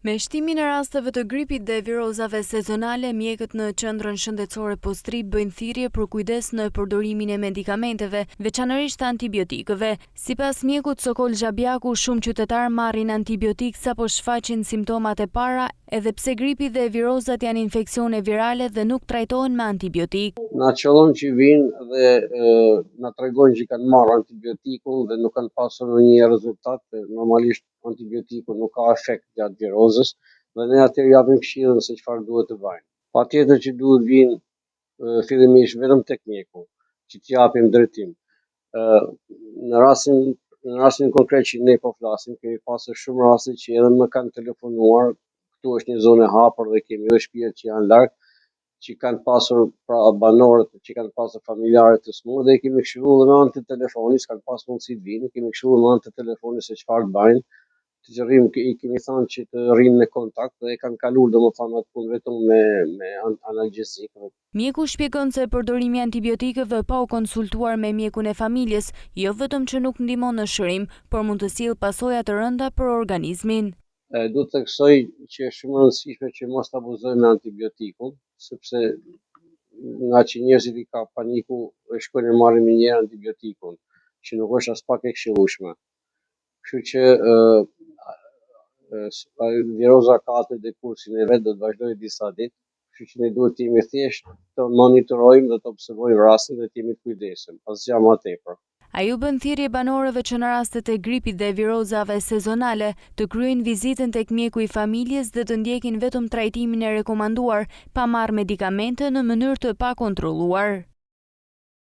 Me shtimin e rasteve të gripit dhe virozave sezonale, mjekët në Qendrën Shëndetësore Postribë bëjnë thirrje për kujdes në përdorimin e medikamenteve, veçanërisht antibiotikëve. Sipas mjekut Sokol Zhabjaku, shumë qytetarë marrin antibiotikë sapo shfaqin simptomat e para, edhe pse gripi dhe virozat janë infeksione virale dhe nuk trajtohen me antibiotikë. Na qëllon që vijnë dhe na tregojnë që kanë marrë antibiotikun dhe nuk kanë pasur ndonjë rezultat, normalisht antibiotiku nuk ka efekt gjatë virozës dhe ne atëherë japim këshillën se çfarë duhet të bëjnë. Patjetër që duhet vijnë fillimisht vetëm tek mjeku, që të japim drejtim. Në rastin në rastin konkret që ne po flasim, kemi pasur shumë raste që edhe më kanë telefonuar, këtu është një zonë e hapur dhe kemi edhe shtëpia që janë larg, që kanë pasur pra banorët që kanë pasur familjarë të sëmurë dhe i kemi këshilluar dhe me anë të telefonit, s'kanë pas mundësi të vinë, i kemi këshilluar me anë të telefonit se çfarë të bëjnë, të rrimë, i kemi thënë që të rrinë në kontakt dhe e kanë kaluar domethënë atë punë vetëm me me analgjezik. Mjeku shpjegon se përdorimi i antibiotikëve pa u konsultuar me mjekun e familjes, jo vetëm që nuk ndihmon në shërim, por mund të sjellë pasoja të rënda për organizmin. Du të theksoj që është shumë e rëndësishme që mos të abuzojmë me antibiotikun, sepse nga që njerëzit i ka paniku e shkojnë e marrin menjëherë antibiotikun, që nuk është as pak e këshillueshme. Kështu që viroza ka atë dekursin e vet do të vazhdojë disa ditë, kështu që ne duhet të jemi thjesht të monitorojmë dhe të observojmë rastin dhe të jemi të kujdesshëm, asgjë më tepër. Ai u bën thirrje banorëve që në rastet e gripit dhe virozave sezonale, të kryejnë vizitën tek mjeku i familjes dhe të ndjekin vetëm trajtimin e rekomanduar, pa marrë medikamente në mënyrë të pakontrolluar.